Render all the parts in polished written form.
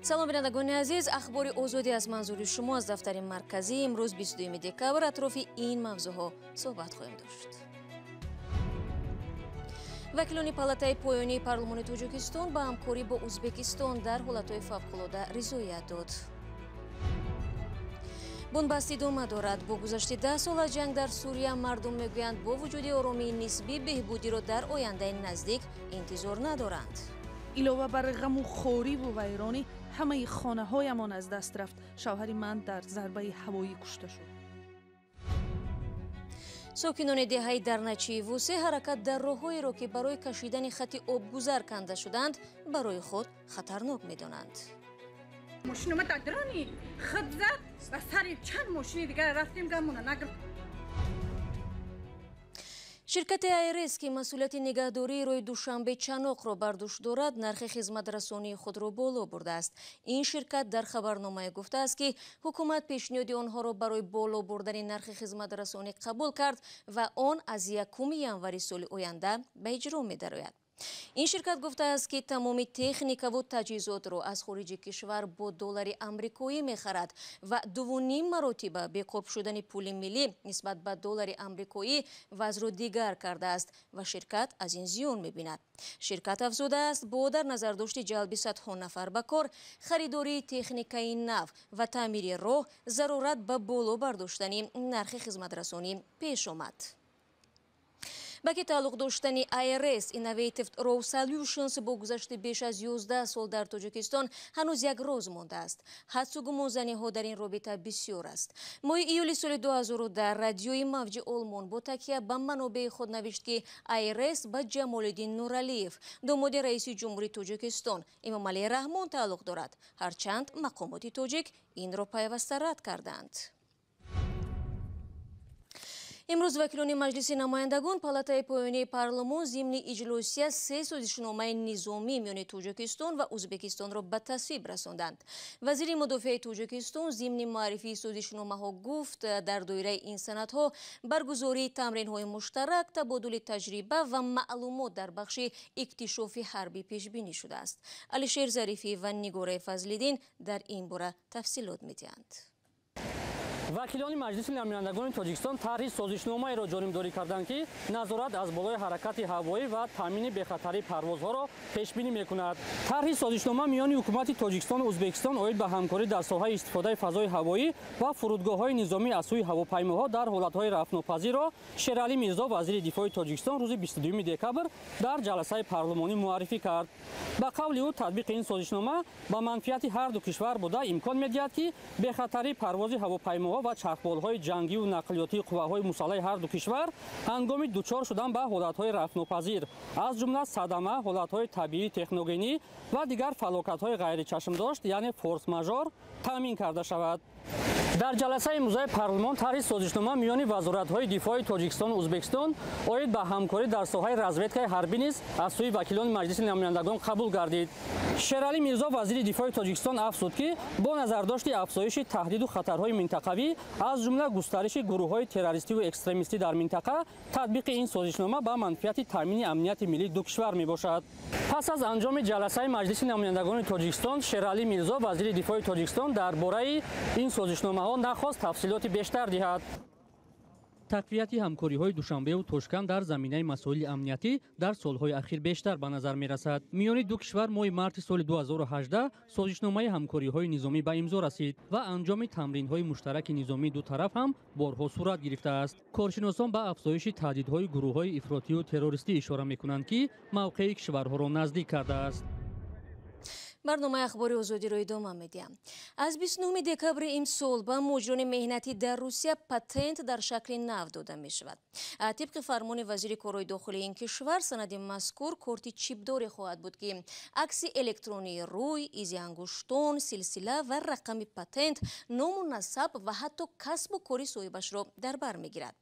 Салом, бинандагони азиз. Ахбори Озодӣ аз манзури шумо аз дафтари марказӣ. Имрӯз 22 декабр атрофи ин мавзӯъҳо суҳбат хоҳем дошт. Вакилони палатаи поёнии парлумони Тоҷикистон ба ҳамкорӣ бо Ӯзбекистон дар ҳолатҳои фавқулода ризоят дод. Бунбаст идома дорад. Бо гузашти 10 сол аз ҷанг дар Сурия, мардум мегӯянд, бо вуҷуди оромии нисбӣ, беҳбудиро дар ояндаи наздик интизор надоранд. Илова бар ғаму хориву вайронӣ, ҳамаи хонаҳоямон аз даст рафт. Шавҳари ман дар зарбаи ҳавоӣ кушта шуд. Сокинони деҳаи Дарначии Вусе ҳаракат дар роҳҳоеро, ки барои кашидани хати обгузар канда шуданд, барои худ хатарнок медонанд. Мошин омад, дрони худ зад ва сари чанд мошини дигар рафтем, гамона нагирифт. Ширкати АРС, ки масъулияти нигаҳдории роҳи Душанбе Чаноқро бар дӯш дорад, нархи хизматрасонии худро боло бурдааст. Ин ширкат дар хабарномае гуфтааст, ки ҳукумат пешниҳоди онҳоро барои боло бурдани нархи хизматрасонӣ қабул кард ва он аз 1 январи соли оянда ба иҷро медарояд. Ин ширкат гуфтааст, ки тамоми техникаву таҷҳизотро аз хориҷи кишвар бо доллари амрикоӣ мехарад ва дувуним маротиба беқурб шудани пули миллӣ нисбат ба доллари амрикоӣ вазъро дигар кардааст ва ширкат аз ин зиён мебинад. Ширкат афзудааст, бо дар назардошти ҷалби садҳо нафар ба кор, харидории техникаи нав ва таъмири роҳ, зарурат ба боло бардоштани нархи хизматрасонӣ пеш омад. Ба ки тааллуқ доштани IRS Innovative Road Solutions бо гузашти беш аз 11 сол дар Тоҷикистон ҳанӯз як роз мондааст. Ҳадсу гумонзаниҳо дар ин робита бисёр аст. Моҳи июли соли 2010 радиои Мавҷи Олмон бо такя ба манобеи худ навишт, ки IRS ба Ҷамолиддин Нуралиев, домоди раиси ҷумҳури Тоҷикистон Эмомалӣ Раҳмон, тааллуқ дорад, ҳарчанд мақомоти тоҷик инро пайваста рад карданд. Имрӯз вакилони Маҷлиси намояндагон, палатаи поёнии парлумон, зимни иҷлосия се созишномаи низомӣ миёни Тоҷикистон ва Ӯзбекистонро ба тасвиб расонданд. Вазири мудофиаи Тоҷикистон зимни муаррифии созишномаҳо гуфт, дар доираи ин санадҳо баргузории тамринҳои муштарак, табодули таҷриба ва маълумот дар бахши иктишофи ҳарбӣ пешбинӣ шудааст. Алишер Зарифӣ ва Нигораи Фазлиддин дар ин бора тафсилот медиҳанд. Вакилони Маҷлиси намояндагони Тоҷикистон тарҳи созишномаеро ҷонибдорӣ карданд, ки назорат аз болои ҳаракати ҳавоӣ ва таъмини бехатарии парвозҳоро пешбинӣ мекунад. Тарҳи созишнома миёни ҳукумати Тоҷикистону Ӯзбекистон оид ба ҳамкорӣ дар соҳаи истифодаи фазои ҳавоӣ ва фурудгоҳҳои низомӣ аз сӯи ҳавопаймоҳо дар ҳолатҳои рафтнопазирро Шералӣ Мирзо, вазири дифои Тоҷикистон, рӯзи 22 декабр дар ҷаласаи парлумонӣ муаррифӣ кард. Ба қавли ӯ, татбиқи ин созишнома ба манфиати ҳарду кишвар буда, имкон медиҳад, ки бехатарии парвози ҳавопаймоҳо ва чархболҳои ҷангиву нақлиётии қувваҳои мусаллаҳи ҳарду кишвар ҳангоми дучор шудан ба ҳолатҳои рафтнопазир, аз ҷумла садама, ҳолатҳои табиии техногенӣ ва дигар фалокатҳои ғайричашмдошт, яъне форс-мажор, таъмин карда шавад. Дар ҷаласаи имрӯзаи парлумон тарҳи созишнома миёни вазоратҳои дифои Тоҷикистону Ӯзбекистон оид ба ҳамкорӣ дар соҳаи разведкаи ҳарбӣ низ аз сӯи вакилони Маҷлиси намояндагон қабул гардид. Шералӣ Мирзо, вазири дифои Тоҷикистон, афзуд, ки бо назардошти афзоиши таҳдиду хатарҳои минтақавӣ, аз ҷумла густариши гурӯҳҳои террористиву экстремистӣ дар минтақа, татбиқи ин созишнома ба манфиати таъмини амнияти миллии ду кишвар мебошад. Пас аз анҷоми ҷаласаи Маҷлиси намояндагони Тоҷикистон Шералӣ Мирзо, вазири дифои Тоҷикистон, дар бораи ин созишномаҳо нахост тафсилоти бештар диҳад. Тақвияти ҳамкориҳои Душанбеу Тошканд дар заминаи масоили амниятӣ дар солҳои ахир бештар ба назар мерасад. Миёни ду кишвар моҳи марти соли 2018 созишномаи ҳамкориҳои низомӣ ба имзо расид ва анҷоми тамринҳои муштараки низомии ду тараф ҳам борҳо сурат гирифтааст. Коршиносон ба афзоиши таҳдидҳои гурӯҳҳои ифротию террористӣ ишора мекунанд, ки мавқеи кишварҳоро наздик кардааст. Барномаи Ахбори Озодиро идома медиҳам. Аз 29 декабри имсол ба муҳоҷирони меҳнатӣ дар Русия патент дар шакли нав дода мешавад. Тибқи фармони вазири корҳои дохилии ин кишвар, санади мазкур корти чипдоре хоҳад буд, ки акси электронии рӯй, изи ангуштон, силсила ва рақами патент, ному насаб ва ҳатто касбу кори соҳибашро дар бар мегирад.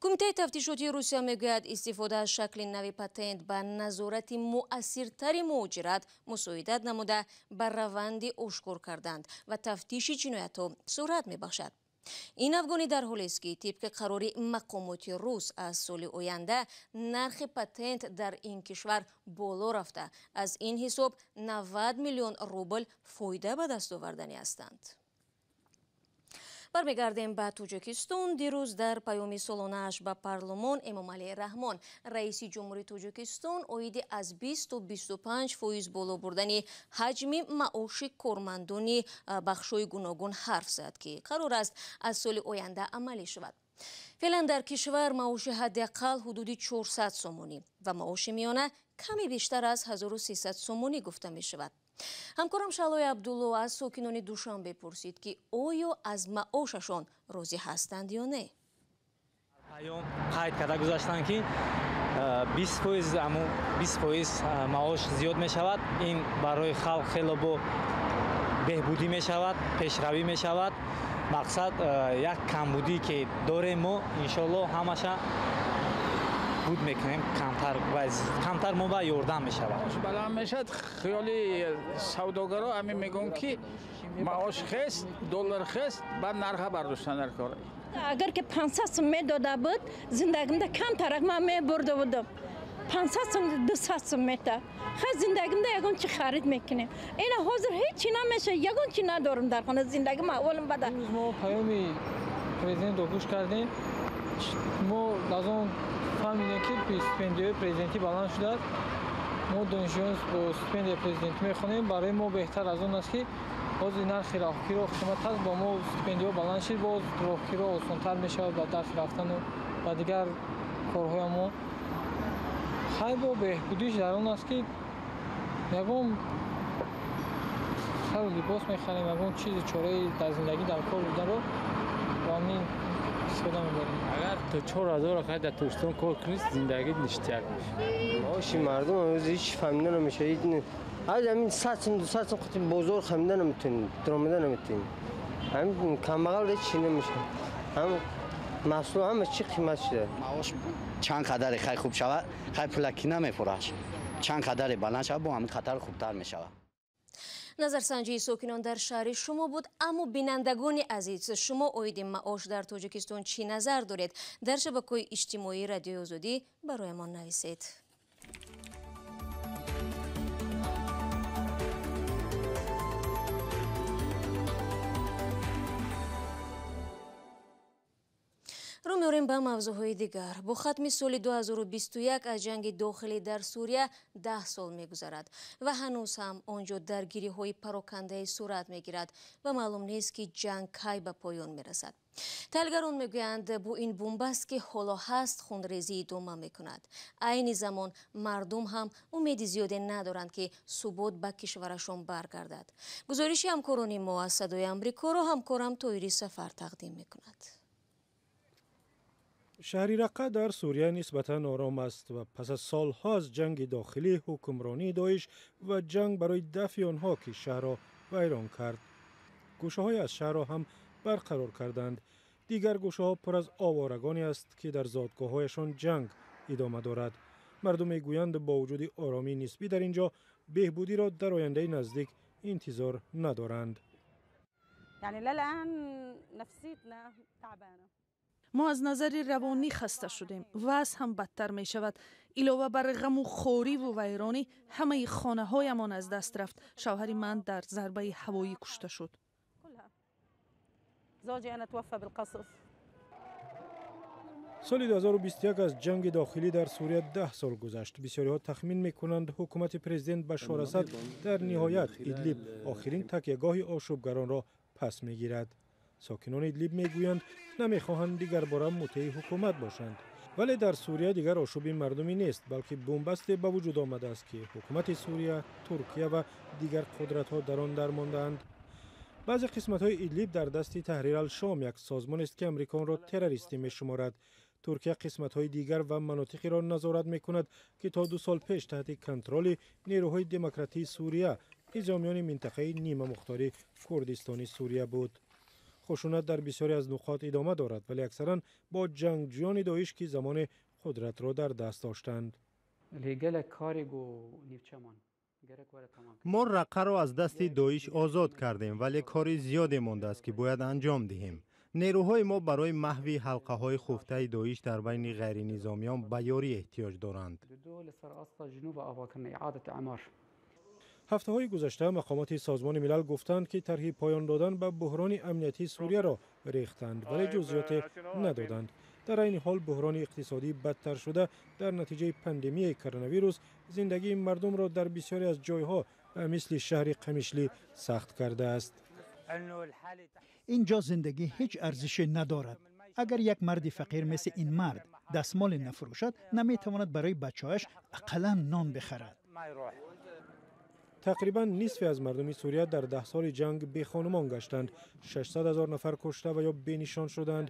Кумитаи тафтишотии Русия мегӯяд, истифода аз шакли нави патент ба назорати муассиртари муҳоҷират мусоидат намуда, ба раванди ошкор карданд ва тафтиши ҷиноятҳо суръат мебахшад. Ин афгонӣ дар ҳолест, ки тибқи қарори мақомоти рус аз соли оянда нархи патент дар ин кишвар боло рафта, аз ин ҳисоб 90 миллион рубл фоида ба даст оварданӣ ҳастанд. Бармегардем ба Тоҷикистон. Дирӯз дар паёми солонааш ба парлумон Эмомалӣ Раҳмон, раиси ҷумҳури Тоҷикистон, оиди аз 20 то 25% боло бурдани ҳаҷми маоши кормандони бахшҳои гуногун ҳарф зад, ки қарор аст аз соли оянда амалӣ шавад. Феълан дар кишвар маоши ҳадди ақал ҳудуди 400 сомонӣ ва маоши миёна каме бештар аз 1300 сомонӣ гуфта мешавад. Ҳамкорам Шаҳлои Абдулло аз сокинони Душанбе пурсид, ки оё аз маошашон розӣ ҳастанд ё не. Паём қайд карда гузаштанд, ки 20% маош зиёд мешавад. Ин барои халқ хело бо беҳбудӣ мешавад, пешравӣ мешавад. Мақсад як камбудӣ ки дорем мо, иншоалло ҳамаша буд мекунем, камтар мо ба ёрдам мешавад. Баланд мешавад. Хиёли савдогаро ҳамин мегӯям, ки маош хест, доллар хест, баъд нарха бардоштан дар кор. Агар ки 500 сум медода буд, зиндагимда камтарак ман мебурда будам. 500 сум, 200 сум мета. Хай, зиндагимда ягон чи харид мекунем. Ина ҳозир ҳеҷ чи намешавад, ягон чи надорам дар хона, зиндагим аҳволим бада. Имрӯз мо паёми президентро гӯш кардем. Мо аз он фаҳмидем, ки стипендияҳои президентӣ баланд шудааст. Мо донишҷӯён бо стипендияи президентӣ мехонем. Барои мо беҳтар аз он аст, ки ҳозир нархи роҳкиро қимат аст, бо мо стипендияҳо баланд шид, боз роҳкиро осонтар мешавад ба дарс рафтану ба дигар корҳои мо. Хай, бо беҳбудиш дар он аст, ки ягон сару либос мехарем, ягон чизи чораи дар зиндагӣ дар кор буданро бо ҳамин истифода мебарем. Агар то 4000 хай дар Тоҷикистон кор кунӣ, зиндагӣ ништяк мешавад. Маоши мардум ҳанӯз ҳеҷ фаҳмида намешавад. Аз ҳамин 100 сум, 200 сум қути бозор хамида наметавонем, даромада наметавонем. Ҳамин камбағал ҳеҷ чи намешавад. Ҳам маҳсул, ҳама чи қимат шуда. Маош чанд қадаре хай хуб шавад, хай пулакӣ намефурӯшад. Чанд қадаре баланд шавад, бо ҳамин қатар хубтар мешавад. Назарсанҷии сокинон дар шаҳри шумо буд. Аммо, бинандагони азиз, шумо оиди маош дар Тоҷикистон чӣ назар доред? Дар шабакаҳои иҷтимоии Радиои Озодӣ бароямон нависед. Рӯ меорем ба мавзӯъҳои дигар. Бо хатми соли 2021 аз ҷанги дохилӣ дар Сурия 10 сол мегузарад ва ҳанӯз ҳам он ҷо даргириҳои парокандаи сурат мегирад ва маълум нест, ки ҷанг кай ба поён мерасад. Таҳлилгарон мегӯянд, бо ин бунбаст, ки ҳоло ҳаст, хунрезӣ идома мекунад. Айни замон мардум ҳам умеди зиёде надоранд, ки субот ба кишварашон баргардад. Гузориши ҳамкорони мо аз Садои Амрикоро ҳамкорам Тоири Сафар тақдим мекунад. Шаҳри Рақа дар Сурия нисбатан ором аст ва пас аз солҳо аз ҷанги дохилӣ, ҳукмронии Доиш ва ҷанг барои дафъи онҳо, ки шаҳрро вайрон кард, гӯшаҳое аз шаҳрро ҳам барқарор карданд. Дигар гӯшаҳо пур аз оворагоне аст, ки дар зодгоҳҳояшон ҷанг идома дорад. Мардум мегӯянд, бо вуҷуди оромии нисбӣ дар ин ҷо беҳбудиро дар ояндаи наздик интизор надоранд. Мо аз назари равонӣ хаста шудем. Вазъ ҳам бадтар мешавад. Илова бар ғаму хориву вайронӣ, ҳамаи хонаҳоямон аз даст рафт. Шавҳари ман дар зарбаи ҳавоӣ кушта шуд. Соли 2021 аз ҷанги дохилӣ дар Сурия 10 сол гузашт. Бисёриҳо тахмин мекунанд, ҳукумати президент Башор Асад дар ниҳоят Идлиб, охирин такягоҳи ошӯбгаронро, пас мегирад. Сокинони Идлиб мегӯянд, намехоҳанд дигарбора мутеи ҳукумат бошанд, вале дар Сурия дигар ошӯби мардумӣ нест, балки бунбасте ба вуҷуд омадааст, ки ҳукумати Сурия, Туркия ва дигар қудратҳо дар он дармондаанд. Баъзе қисматҳои Идлиб дар дасти Таҳрир ал-Шом, як созмонест, ки Амрико онро террористӣ мешуморад. Туркия қисматҳои дигар ва манотиқеро назорат мекунад, ки то 2 сол пеш таҳти контроли нерӯҳои демократии Сурия, низомиёни минтақаи нимамухтори Курдистони Сурия буд. Хушунат дар бисёре аз нуқот идома дорад, вале аксаран бо ҷангҷӯёни Доиш, ки замоне қудратро дар даст доштанд. Мо Раққаро аз дасти Доиш озод кардем, вале кори зиёде мондааст, ки бояд анҷом диҳем. Нерӯҳои мо барои маҳви ҳалқаҳои хуфтаи Доиш дар байни ғайринизомиён ба ёрӣ эҳтиёҷ доранд. Ҳафтаҳои гузашта мақомоти Созмони Милал гуфтанд, ки тарҳи поён додан ба буҳрони амниятии Сурияро рехтанд, вале ҷузъиёте надоданд. Дар айни ҳол буҳрони иқтисодӣ бадтар шуда, дар натиҷаи пандемияи коронавирус зиндагии мардумро дар бисёре аз ҷойҳо ба мисли шаҳри Қамишлӣ сахт кардааст. Инҷо зиндагӣ ҳеҷ арзише надорад. Агар як марди фақир мисли ин мард дастмоле нафурӯшад, наметавонад барои бачаҳояш ақаллан нон бихарад. Тақрибан нисфе аз мардуми Сурия дар 10 соли ҷанг бехонумон гаштанд. 600 ҳазор нафар кушта ва ё бенишон шуданд.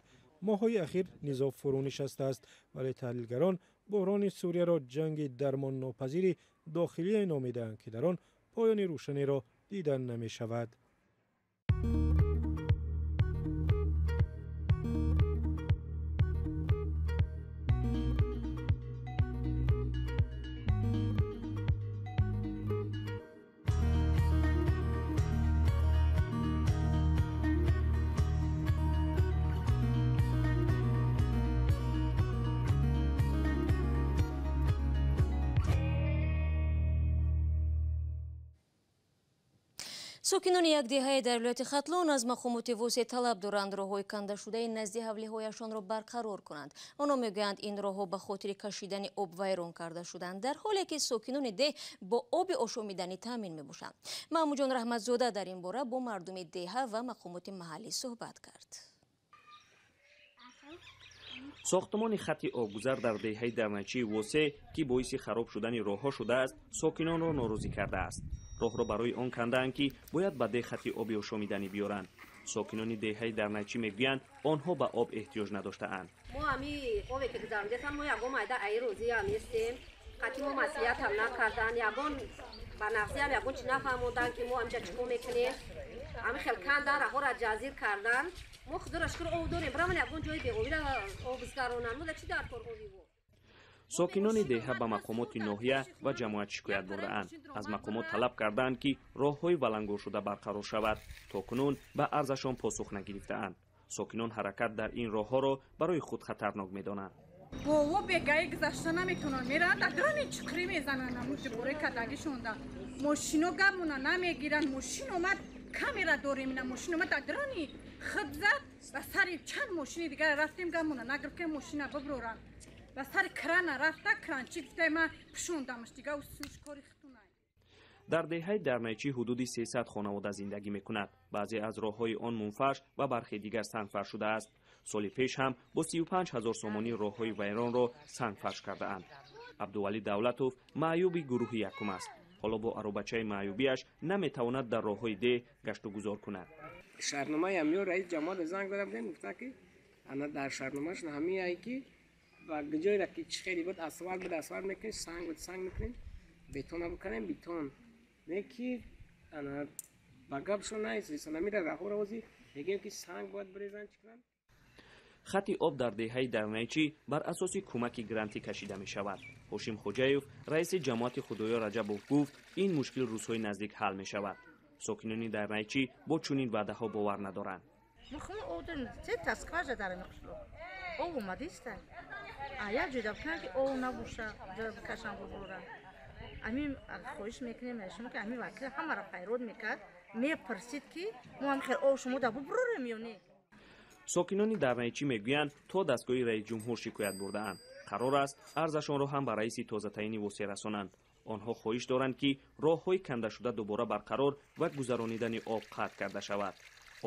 Моҳҳои ахир низоъ фурӯ нишастааст, вале таҳлилгарон буҳрони Сурияро ҷанги дармоннопазири дохилие номидаанд, ки дар он поёни рӯшанеро дидан намешавад. Сокинони як деҳаи дар вилояти Хатлон аз мақомоти Восеъ талаб доранд роҳҳои кандашудаи назди ҳавлиҳояшонро барқарор кунанд. Онҳо мегӯянд, ин роҳҳо ба хотири кашидани об вайрон карда шуданд, дар ҳоле ки сокинони деҳ бо оби ошомиданӣ таъмин мебошанд. Маҳмудҷон Раҳматзода дар ин бора бо мардуми деҳа ва мақомоти маҳаллӣ суҳбат кард. Сохтмони хати обгузар дар деҳаи Дарначии Восеъ, ки боиси хароб шудани роҳҳо шудааст, сокинонро норозӣ кардааст. Роҳро барои он кандаанд, ки бояд ба деҳ хати оби ошомиданӣ биёранд. Сокинони деҳаи Дарначӣ мегӯянд, онҳо ба об эҳтиёҷ надоштаанд. Мо ҳами обе ки гузарондетан, мо ягон майда айрӯзиам нестем. Қати мо маслиҳатам накардан, ягон ба нағзиам ягон чи нафаҳмондан, ки мо ҳамҷа чӣ кор мекунем. Ҳами хел кандан, раҳоро ҷазир кардан. Мо худоро шукр об дорем, бираван ягон ҷои беобира об бизгаронанд. Мо да чӣ дар кор оби во? Сокинони деҳа ба мақомоти ноҳия ва ҷамоат шикоят бурдаанд. Аз мақомот талаб кардаанд, ки роҳҳои валангоршуда барқарор шавад. То кунун ба арзашон посух нагирифтаанд. Сокинон ҳаракат дар ин роҳҳоро барои худ хатарнок медонанд. Бо бегаи гузашта наметавонанд, мераванд дар дарони чуқурӣ мезананд, ҳамун ҷубораи кардагишонда. Мошино гапмона намегиранд. Мошин омад, камера дорем, ина мошин омад дар дарони худ зад, ба сари чанд мошини дигар рафтем, гапмона нагирифт, ки мошина биброранд. Ба сари крана рафта, кранчи гуфта, ман пушондамаш, дига усунш кори хитунай. Дар деҳаи Дарнайчӣ ҳудуди 300 хонавода зиндагӣ мекунад. Баъзе аз роҳҳои он мунфарш ва бархе дигар сангфарш шудааст. Соли пеш ҳам бо 35 ҳазор сомонӣ роҳҳои вайронро сангфарш кардаанд. Абдувалӣ Давлатов маъюби гурӯҳи якум аст. Ҳоло бо аробачаи маъюбиаш наметавонад дар роҳҳои деҳ гаштугузор кунад. Шаҳрномаи ҳамиё раис ҷамоат занг зада будем, гуфта ки ана дар шаҳрномаашон ҳамияе ки ва ҷойра ки чӣ хеле буд, асфалт буд, асфалт мекунем, санг буд, санг мекунем, бетона бикунем, бетон. Не ки ана ба гапшон наист, намира раҳоро ози мегӯем ки санг бояд бирезанд, чӣ кунанд. Хати об дар деҳаи Дарнайчӣ бар асоси кӯмаки грантӣ кашида мешавад. Ҳошим Хоҷаев, раиси ҷамоати Худоё Раҷабов гуфт, ин мушкил рӯзҳои наздик ҳал мешавад. Сокинони Дарнайчӣ бо чунин ваъдаҳо бовар надоранд. Об омадиста. Як ҷойда бикунанд, ки об набоша, ҷоя бикашанд, бубуранд. Амин хоҳиш мекунем аз шумо, ки ҳамин вакил ҳамаро пайрод мекард, мепурсид, ки мо ҳам хел об шумо да бубурорем ё не. Сокинони Дарнайчӣ мегӯянд, то дастгоҳи раисҷумҳур шикоят бурдаанд. Қарор аст арзашонро ҳам ба раиси тозатаини Восеъ расонанд. Онҳо хоҳиш доранд, ки роҳҳои кандашуда дубора барқарор ва гузаронидани об қатъ карда шавад.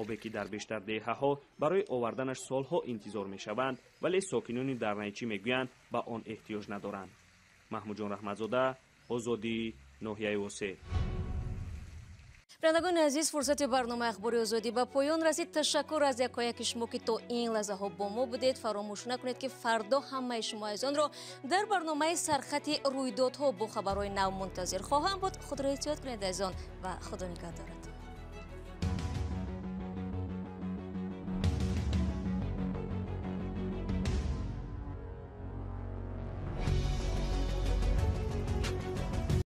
Обе ки дар бештар деҳаҳо барои оварданаш солҳо интизор мешаванд, вале сокинони Дарнайчӣ мегӯянд, ба он эҳтиёҷ надоранд. Маҳмудҷон Раҳматзода, Озодӣ, ноҳияи Восеъ. Бинандагони азиз, фурсати барномаи Ахбори Озодӣ ба поён расид. Ташаккур аз якояки шумо, ки то ин лаҳзаҳо бо мо будед. Фаромӯш накунед, ки фардо ҳамаи шумо азизонро дар барномаи Сархати рӯйдодҳо бо хабарҳои нав мунтазир хоҳам буд. Худро эҳтиёт кунед, азизон, ва Худо нигаҳдорад.